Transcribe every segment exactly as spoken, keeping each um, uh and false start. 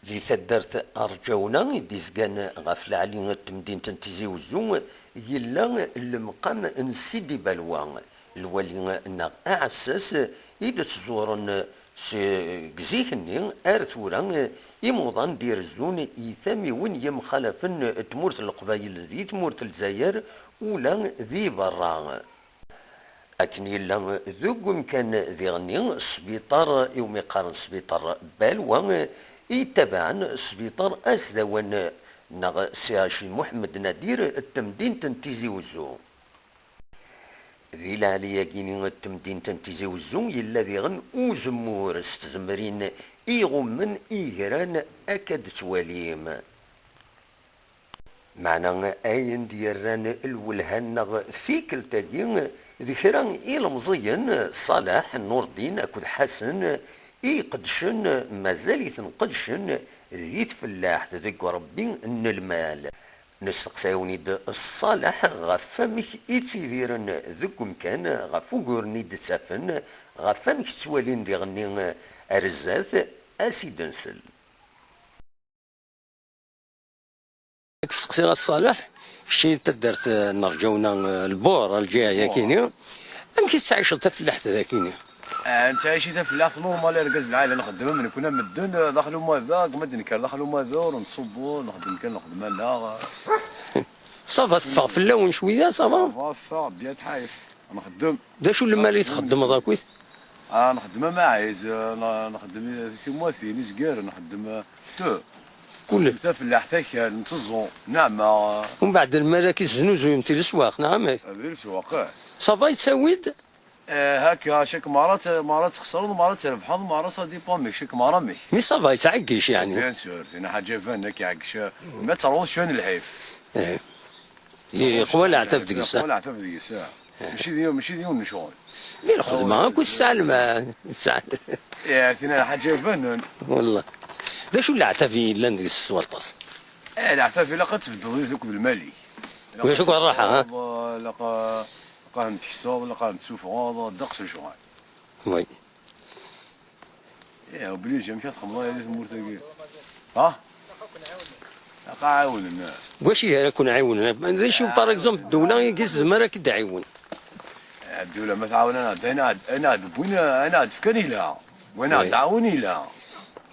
Di taddart Rǧawna i d-izgan ɣef leɛli n temdint n Tizi Uzzu, yella lemqam n Sidi Balwa, lwali neɣ aɛessas i d-ttzuren seg zik-nni ar tura imuḍan d-irezzun i tamiwin yemxalafen n tmurt n Leqbayel di tmurt n Lezzayer, ula di berra. Akken yella deg umkan diɣenni, sbiṭar iwumi qqaren sbiṭar Balwa, yettabaɛen sbiṭar Asdawan neɣ C H Muḥemmed Nadir n temdint n Tizi Uzzu. Di leɛli-agi n temdint n Tizi Uzzu, yella diɣen uzemmur s tzemrin iɣummen igran akka d-tettwalim. Meɛna ayen d-yerran lwelha-nneɣ tikkelt-agi d kra ilemẓiyen, Ṣaleḥ, Nurdin akked Ḥasen, i iqeddcen, mazal-iten qeddcen di tfellaḥt deg urebbi n lmal. Nesteqsayawen-id Ṣaleḥ ɣef wamek i ttidiren deg umkan, ɣef wuguren i d-ttafen, ɣef wamek ttwalin diɣenni ar zdat, a s-id-nsel. Ad k-steqsiɣ a Ṣaleḥ, kečč i taddart, eh, n Rǧawna, eh, Lbur, Lǧiha yakini. Amek i tettɛiceḍ tafellaḥt dakini? Ah, nettɛici tafellaḥt normal, argaz lɛali nxeddem am nekni am medden, eh, daxel umadaɣ, ma d-nekker daxel umadaɣ, ur nettṣubbu, nxeddem kan lxedma-nneɣ. Ça va, teffeɣ fell-awen cwiya, ça va? Ça va, teffeɣ, bien tḥayef, nxeddem. D acu n lmal i txeddmeḍ akkit? Ah, nxeddem amaɛiz, eh, n-, nxeddem i-, timuwatin, izgaren, nxeddem, eh, tu. Kul. Tafellaḥt, akal, nteẓẓu, nneɛma. Umbeɛd lmal akka i teznuzuyemt i leswaq, neɣ amek? Ah, di leswaq, eh. Ça va, yettawi-d? Eh, hakka, cak mara t-, mara txesreḍ, mara trebḥeḍ, mara ça dépend amek, cak mara amek. Mais ça va, yettɛeggic, yeɛni. Bien sûr, tina ḥaǧa ibanen akka iɛeggic, ma terwuḍ cwiya n lḥif. Eh. Yeqwa leɛtab deg-s. Yeqwa leɛtab deg-s, ah. Mačči d yiwen, mačči d yiwen n ccɣel. Mi lxedma akk tesɛa lmal. Tesɛa. Ya, tina lḥaǧa ibanen. Wallah. D acu n leɛtab i yellan deg-s s waṭas? Eh, leɛtab ilaq ad tbeddeḍ akked lmal-ik. Ulac akk rraḥa, ha? Ilaq, ilaq ad ten-tekseḍ, ilaq ad ten-tessufɣeḍ, ddeqs n lecɣal. Oui. Ih, obligé, amek ad txedmeḍ aya di tmurt-agi? Ha? Ilaq ad ɛiwnen. Deg wacu i ara ken-ɛiwnen? D acu, par exemple, ddewla i tezmer ad k-d-tɛiwen? Eh, ddewla ma tɛawen, ad, ad, ad, ad, ad fkan yelha. Win ad, oui, d-tɛawen yelha.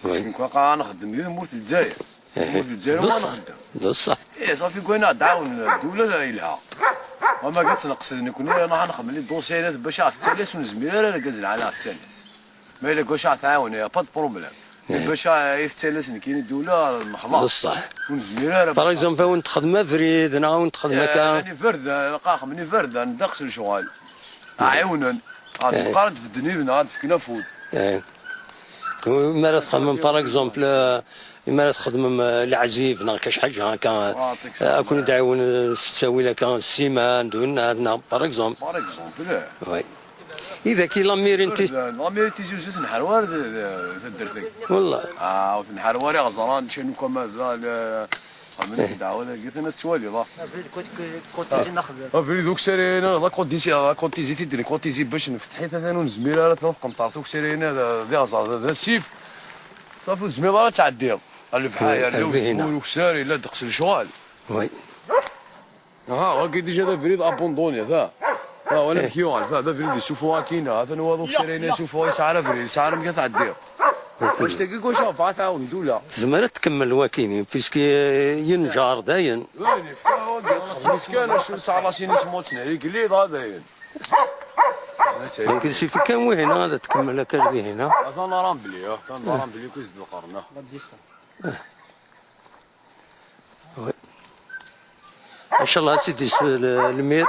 Oui. Parce que nekk ad nxeddem di tmurt n Lezzayer. Ih. Tmurt n Lezzayer, d ṣṣeḥ, ma nxeddem. D ṣṣeḥ. Eh, ṣafi, win ad, d-tɛawen ddewla yelha. Ama ad tneqsed nekni, ad nxemmel les dossiers bac ad ɣ-tettales, ur nezmir ara argaz lɛali ad ɣ-tettales. Ma yella deg wacu ad ɣ-tɛawen, y a pas de problème. Ih. Bac ad ɣ-tettales nekkini ddewla, nexlaṣ. D ṣṣeḥ. Ur nezmir ara. Par exemple, ad wen-texdem abrid, neɣ ad wen-texdem akka. Eh, iberdan, ilaq ad xedmen iberdan, ddeqs n lecɣal. Ɛiwnen. Ad, eh, meqqar ad bedden yid-neɣ, ad d-fken afud. Eh. Mi ara txedmem, par exemple, eh, mi ara txedmem, eh, leɛzib, neɣ kac ḥaǧa, akka, ah, eh, ad ken-id-ɛiwen, eh, s ttawil akka, ssiman, d winna, neɣ, par exemple. Par exemple, eh. Oui. Idaki lamiri n ti- Iberdan, lamiri n Tizi Uzzu tenḥer war d, d, taddart-agi. Wallah. Ah, ur tenḥer war iɣeẓran, canu kama da, la, xedmen ddeɛwa dagi, tana tettwaliḍ, ah. Abrid, kot-, kot-, kotizi nexdem. Abrid uksarin, la kotizi, la kotizi tidri, kotizi bac nefteḥ-it, atan ur nezmir ara, tella tqenṭert uksarin, d, d iɣzer, d, d asif. Safi ur tezmireḍ ara ad tɛeddiḍ. Lebḥa, oui, yerna uzemmur, ukessar, yella ddeqs n lecɣal. Oui. Aha, wagi déjà d abrid abandonné, ta. Ta, wala amek yuɣal, ta, d abrid yessufuɣ akkin, atan waḍu ukessar-ina yessufuɣ, yesɛa ara abrid, yesɛa ara amek ad tɛeddiḍ. Anect-agi kullec ɣef ad tɛawen ddula. Tezmer ad tkemmel wakini, puisque yenǧer dayen. Dayen, ifta, wagi, txedm-it kan, acu, tesɛa racine-is, ma ur tt-nerri, yegli, dɣa dayen. Donc, c'est fait kan wihina, ad tkemmel akka d wihina. Atan arambli, ah, atan arambli, kuis d lqerna. Oui. Inchallah, ad tt-id-yessu l-, lmir.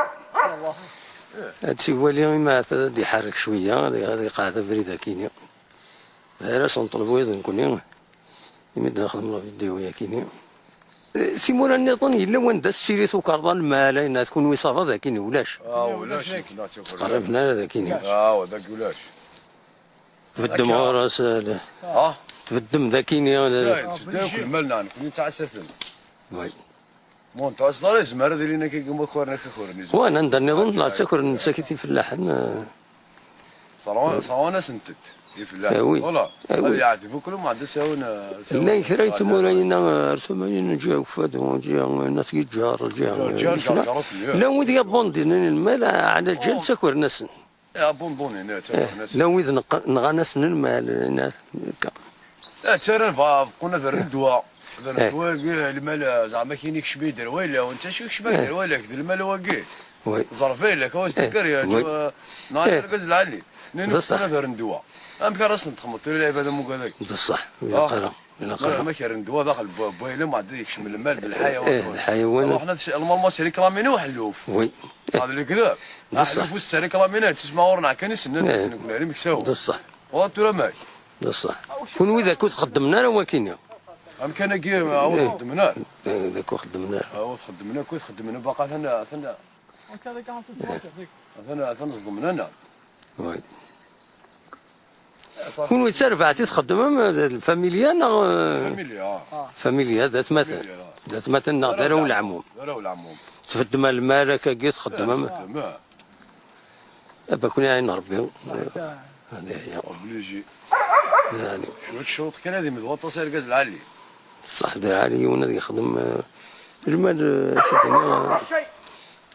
Ad tt-iwali, ima ad d-iḥerrek cwiya, ad, ad iqeɛɛed abrid akini. Ar asen-ṭleb wiḍ nekkni, imi d-nexdem la vidéo yakini. Eh, timura nniḍen, yella wanda tessiri tukerḍa lmal, ayen ad kunwi ça va dakini, ulac? Ah, ulac, ulac. Ttqerriben ara dakini. Ah, wa dagi ulac. Tbeddem akka. Ɣur-s, eh, le-, ah, tbeddem dakini, eh, le-, tbeddem akk lmal-nneɣ, nekkni nettɛassa-ten. Oui. Ma ur nettɛassa ara, yezmer ad ilin akka imakaren, akka kuren, yezmer. Wa, anda nniḍen, neɣ ttakren msakit ifellaḥen, eh. Sserɣen-, sserɣen-asent-t. Di fell-aɣ. Eh oui. Voilà. Eh oui. Ad yeɛteb uklu ma d asawen. Llan kra n tmura-inna ar tama-inu ǧǧiɣ Ukeffadu, ǧǧiɣ Nat Giǧǧar, ǧǧiɣ Ǧǧiɣ, ǧǧiɣ, ǧǧiɣ, ǧǧiɣ, ǧǧiɣ. Llan wid yabundinen lmal ɛla ǧal ttakren-asen. Abunduni, ne, ttakren-asen. Llan wid neɣ-, nɣan-asen lmal, akka. Eh, ttarran, beqqun ad rren ddwa. Ad rren ddwa-agi, lmal, zeɛma kini kecm-iyi-d ar wayla, u netta acu kecm-ak-d ar wayla-k, d lmal wagi. Oui. Ẓerb ayla-k, awa s-d-tekker, neɣ argaz lɛali. Nini beqqun ad rren ddwa. Amek ara sen-txedmeḍ tura lɛibad am ugad-agi? D ṣṣeḥ, ilaq ara. Ilaq ara. Ma k-rren ddwa daxel n wayla, ma ɛad yekcem lmal d lḥayawan. Eh, d lḥayawan. Awa ḥna lmal ma s-riklamini uḥelluf. Oui. Hada lekdeb. D ṣṣeḥ. Aḥelluf ur s-tt-riklamini, tusma ɣur-neɣ kan i s-nnan, eh, d asen-, nekni ar imeksawen. D ṣṣeḥ. Wa tura amek? D ṣṣeḥ. Kunwi d akud xeddmen ara wakini. Amkan-agi, awa xeddmen ara. Eh, d akud xeddmen ara. Awa xeddmen, akud xeddmen, baqa atan, atan, atan, atan ẓedmen-aneɣ. Oui. Kunwi d tarbaɛt i txeddmem, d lfamilya neɣ, eh? Familya. Familya, d atmaten. Familya. D atmaten neɣ d arraw n leɛmum? D arraw n leɛmum. Tbeddem lmal akkagi txeddmem? Tbeddem, ah. Abakuni ɛin Rebbi. Hadi haya. Obligé. Yani. Cwiṭ cwiṭ kan ad imed waṭas argaz lɛali. Ṣṣeḥ d lɛali yiwen ad yexdem, eh, lmal, eh, acu d-nniɣ, eh,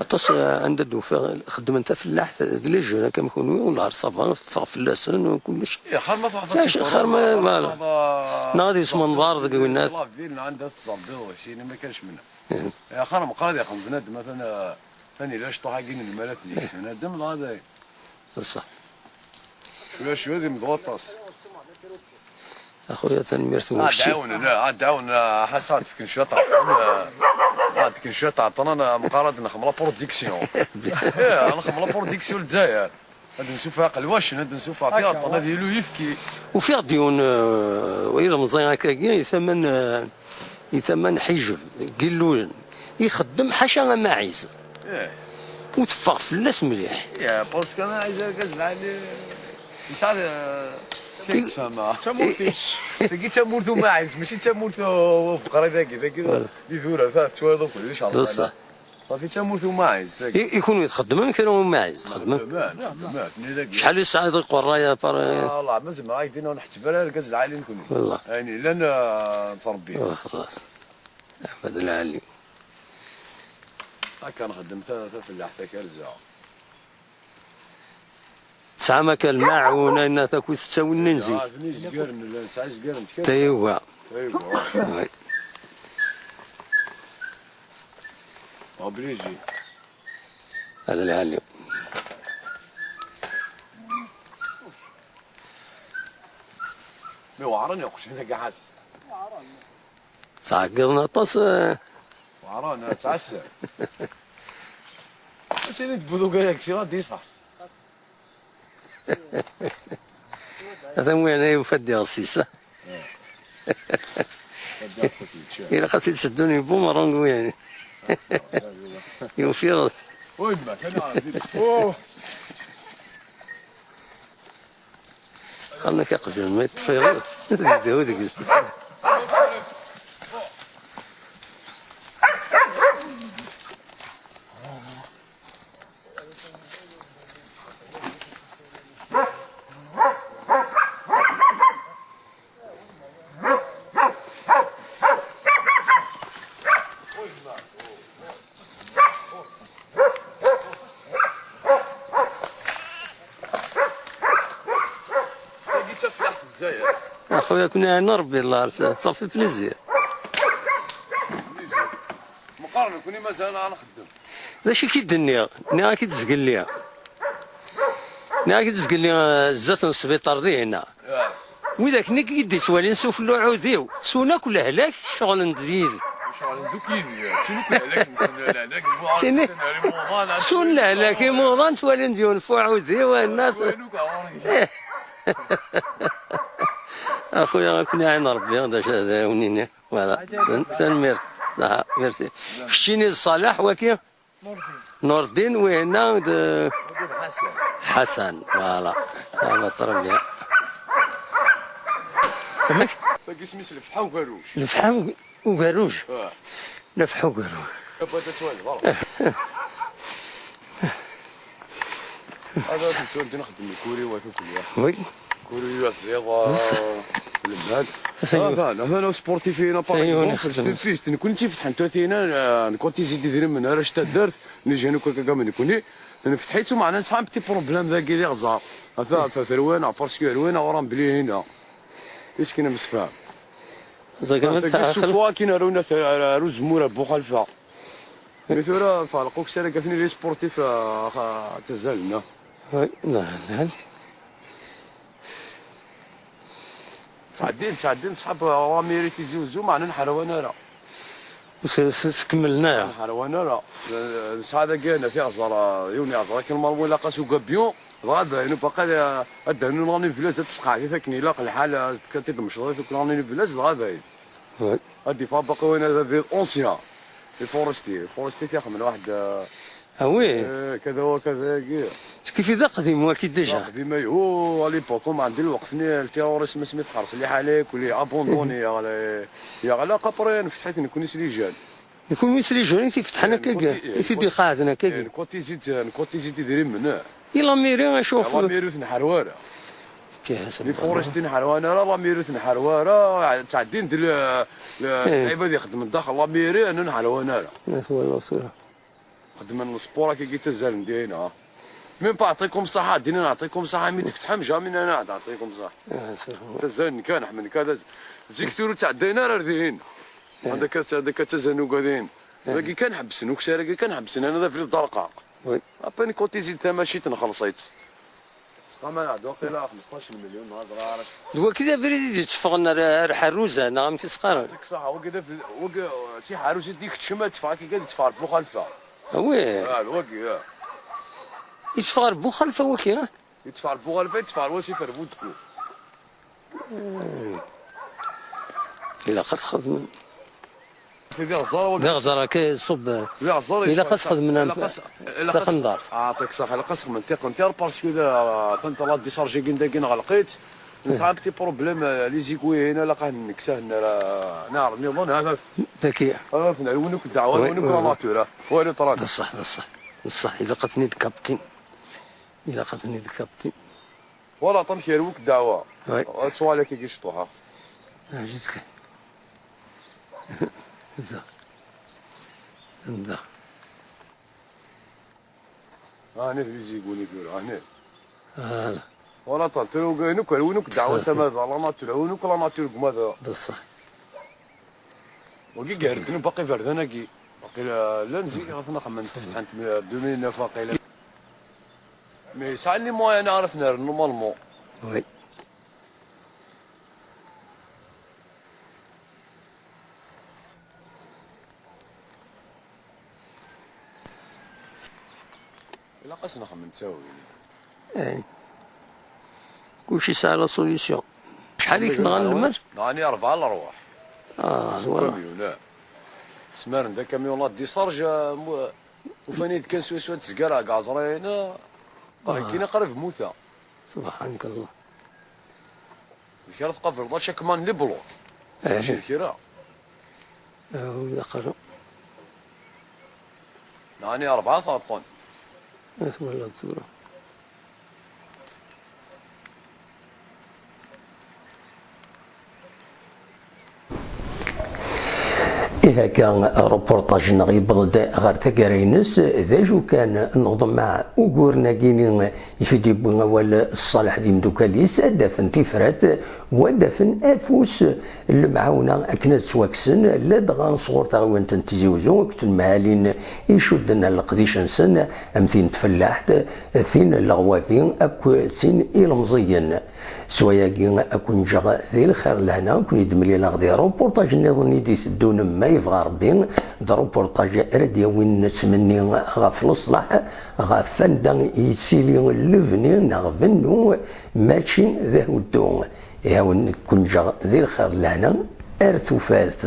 aṭas, eh, anda d-ufiɣ xeddmen tafellaḥt d les jeunes akka am kunwi, u lɛer ṣaba teffeɣ fell-asen u kullec. Xar ma tɛeṭṭaḍ xar ma, voilà. Neɣ ad yesmenḍar deg winnat. La ville neɣ anda tettẓabbiḍ, sini ma kan cemna. Xar meqqar ad ixdem bnadem, atan, eh, Atan yella cṭuḥ-agi n lmal ad ten-yekkes bnadem, dɣa d... Ṣṣeḥ. Cwiya, cwiya, ad imed waṭas. Axuya, tanemmirt i ucci. Ad d-ɛawnen, ad d-ɛawnen, a Ḥasan, ad d-fken cwiya tɛeṭṭen, ad d-fken cwiya tɛeṭṭen, ad meqqar ad nexdem la production. Ih, ad nexdem la production n Lezzayer. Ad nsufeɣ iqelwacen, ad nsufeɣ tiɣeṭṭen, ad yili uyefki. Ufiɣ-d yiwen, eh, ilemẓi akkagi, i tama n, eh, i tama n Ḥijeb, deg Illulen, ixeddem ḥaca amaɛiz. Ih. U teffeɣ fell-as mliḥ. Ih, parce que amaɛiz argaz lɛali, yesɛa, eh, kif tfehmeḍ? Tamurt-is. Tagi d tamurt umaɛiz, mačči d tamurt u-, ufeqri dagi, dagi, di tura, ta tettwaliḍ akk, d ṣṣeḥ. Ṣafi d tamurt umaɛiz, tagi. I, i kunwi txeddmem kra umaɛiz, txeddmem? Nexdem, nexdem, nitni dagi. Acḥal i tesɛiḍ iqerray, a par-, ah, Allah, ma zemreɣ ad ak-d-iniɣ, ur nḥetteb ara argaz lɛali nekni. Wallah. Ayen yellan, ah, n tṛebbit. Wallah, xlaṣ. Ahmad lɛali. Akka nxeddem ta-, tafellaḥt takerza. Tesɛam akka lmaɛun, ayen akk i tettawin n zik. Ah, d izgaren, nesɛa izgaren n tkerza. Tayuga. Tayuga. Oui. Obligé. Hada lɛali. Mi weɛren iqjan-agi ḥas. Ttɛeggiḍen aṭas, eh. Weɛren, ttɛassan. Ass-a i d-tewweḍ ugar-agi, ad d-iṣaḥ. Atan win ay yufa-d iɣes-is, ah. Ilaq ad t-id-seddun i bumerang win. Yufi iɣes. Oh. Xannak aqjun, ma yeṭṭef iɣes, deg dehudeg. Tagi d tafellaḥt n Lezzayer. Axuya, kun yeɛni Rebbi, Allah, ça fait plaisir. Meqqar nekni mazal ad nxeddem. D acu i k-id-nniɣ? Nniɣ-ak-id zgelli. Nniɣ-ak-id zgelli, eh, zdat n sbiṭar dihin. Widak-nni i d-ittwalin s ufella uɛudiw, ttun akk lehlak, ceɣlen-d yid-i. Ceɣlen-d akk yid-i, ttun akk lehlak-nsen, lehlak n Muɛan, ttun lehlak imuḍan, ttwalin-d yiwen f uɛudiw, anna. Ttwalin akk ɛuṛ-, ih. Axuya, ad ken-iɛin Rebbi, d acu ad awen-iniɣ. Voilà. Tanemmirt. Ah, merci. Keččini d Ṣaleḥ, waki? Nurdin, wihna d Ḥasan. Ḥasan, voilà. Voilà, très bien. Amek? Tagi isem-is Lefḥa Ugerruj. Lefḥa Ug-, Ugerruj? Ah. Lefḥa Ugerruj. Ad tura nxeddem lkuri wa tukli. Oui. Kul yiwet ziḍ, ah, lmal. Atan, atan, atan usportif-ina, par exemple, fest-, fest, nekkni tifetḥent watina, ah, nekkni tizid idrimen, ara s taddart, nijen akk akka am nekkni, nfetḥ-itt, meɛna nesɛa un petit problème dagi d iɣẓer. Ata, ata terwin, parce que rwin, ɣur-am bli hina. Iskin amsefham. Ata, tagi sufu akin rwin, ata, ar, ar uzemmur, ar Buxalfa. Mi tura tɣelq ukessar, akka-ten-id les sportifs, ah, ah, ttazzalen, ah. Oui, non, non. Ttɛeddin, ttɛeddin ṣḥab lamiri Tizi Uzzu, meɛna ur nḥerwan ara. Ur s-, s-, s-, kemmlen ara. Ur nḥerwan ara. Nesɛa dagi hna tiɛẓer, yiwen iɛẓer akken malmu ilaq-as ugabyu, dɣa dayen, baqi ad, ad d-rnun ɣer Nivelaz, ad tesqeɛtit akken ilaq lḥal, ad t-id-mecḍit akken ɣer Nivelaz, dɣa dayen. Oui. Ad d-iffeɣ baqi wayen ad abrid ancien. Les forestiers, les forestiers, tixemmen waḥed, ah, Ah oui. Eh, kada wa kada-agi. Kif i d aqdim waki déjà. Aqdim, ayhu, à l'époque, um, ɛndi lweqt-nni, le terrorisme, asmi tḥerṣ liḥala-k, uli abandonné, yeɣla-, yeɣlaq, après, nfetḥ-it nekkni s les jeunes. D kunwi s les jeunes i t-ifetḥen akka, i t-id-iqeɛden akka. Nekkni tizit, nekkni tizit idrimen, eh. I lamiri, acu? Lamiri ur tenḥerwa ara. Les forestiers ur nḥerwan ara, lamiri ur tenḥerwa ara, ttɛeddin-d le, le, lɛibad ixeddmen daxel lamiri, ur nḥerwan ara. Xeddmen sport akka i ttazzalen dina. Même pas, ɛṭikum ṣṣaḥa, dina nɛṭikum ṣṣaḥa, mi tfetḥem, jamais nana ɛṭikum ṣṣaḥa. Ttazzalen kan, ḥemmlen kan, zik tura ur ttɛeddayen ara ar dihin. Anda akka, anda akka ttazzalen ugadin. Dagi kan ḥebsen, ukessar-agi kan ḥebsen, ana d abrid d arqaq. Oui. Après, nekkni tizit tamacint, nxelleṣ-itt. Sqaman ɛad waqila xmesṭac n milyun, neɣ ẓra ara. D wagi d abrid i d-itteffɣen ar, ar Ḥerruza, neɣ amek i s-qqaren? Yak ṣaḥ, wagi d abrid, wagi, si Ḥerruza i d-ikeččem, ad teffeɣ akka, ad teffeɣ ar Buxalfa. Ah oui. Ah, d wagi, ah. Itteffeɣ ar Buxalfa wagi, ah? Itteffeɣ ar Buxalfa, itteffeɣ ar wasif ar Budku. Ilaq ad xedmen. D iɣẓer, wagi. D iɣẓer akka, ṣṣub. D iɣẓer, ilaq ad xedmen am-, ilaq as-, ilaq as-, taqendart. Ah, ɛṭik ṣaḥ, ilaq ad xedmen tiqenṭyar, parce que da, atan la décharge-agi dagi nɣelq-itt. Nesɛa un petit problème, eh, les égouts-ina, ilaq ad nekkes, ah, nara, nara niḍen, ha, ha. Daki. Ha, ha, nerwin akk ddeɛwa, oui, nerwin akk, oui, la nature, ha. Wali ṭran. D ṣṣeḥ, d ṣṣeḥ. D ṣṣeḥ, ilaq ad ten-id-kaptin. Ilaq ad ten-id-kaptin. Voilà, ṭam kra-w akk ddeɛwa. Oui. Ad tuɣal akka cṭuḥ, ha. Ah, jusque. Da. Da. Ah, hna d les égouts-nni tura, hna. Voilà. Voilà, ṭam, tura, win akk, win akk ddeɛwa sama da, la nature, win akk la nature gma da. D ṣṣeḥ. Wagi gar ddnub baqi berdan-agi. Waqila llan zik ɣef nexmen tefetḥent deux mille neuf waqila. Mais sɛan les moyens ara ten-rren normalement. Oui. Ilaq ad s-nexdem ttawil. Eh. Kulci yesɛa la solution. Acḥal i k-nɣan lmal? Nɣan-iyi rebɛa lerwaḥ. Ah, voilà. Kamyun, ah. Smaren-d akamyun la décharge, ah, mu-, ufan-iyi-d kan swaswa tezgara deg ɛeẓra-ina, ah, qrib kina qrib mmuteɣ. Subḥanak Allah. D kra tqableḍ acakman les blocs. Eh. Mačči d kra. Ah, d aqerru. Nɣan-iyi rebɛa taɣeṭṭen. Ad twalaḍ tura. Ihi akka, reportage-nneɣ yewweḍ-d ɣer taggara-ines. D acu kan, neḍmeɛ uguren-agi-ni i t-id-yewwi awal Ṣṣaleḥ d imeddukal-is, ad d-afen tifrat, u ad d-afen afus n lemɛawna akken ad ttwakksen, ladɣa sɣur taɣiwant n Tizi Uzzu, akked temhalin icudden leqdic-nsen, am tin n tfellaḥt, tin n leɣwabi, akked tin ilemẓiyen. S wayagi, ad ken-ǧǧeɣ di lxir lehna, ad ken-id-mlileɣ di reportage nniḍen i d-iteddun, ma yebɣa Rebbi, d reportage ara d-yawin ttmenni ɣef leṣlaḥ, ɣef anda yettili lebni neɣ bennu, mačči d ahuddu. Ihi ad ken-ǧǧeɣ di lxir lehna, ar tufat.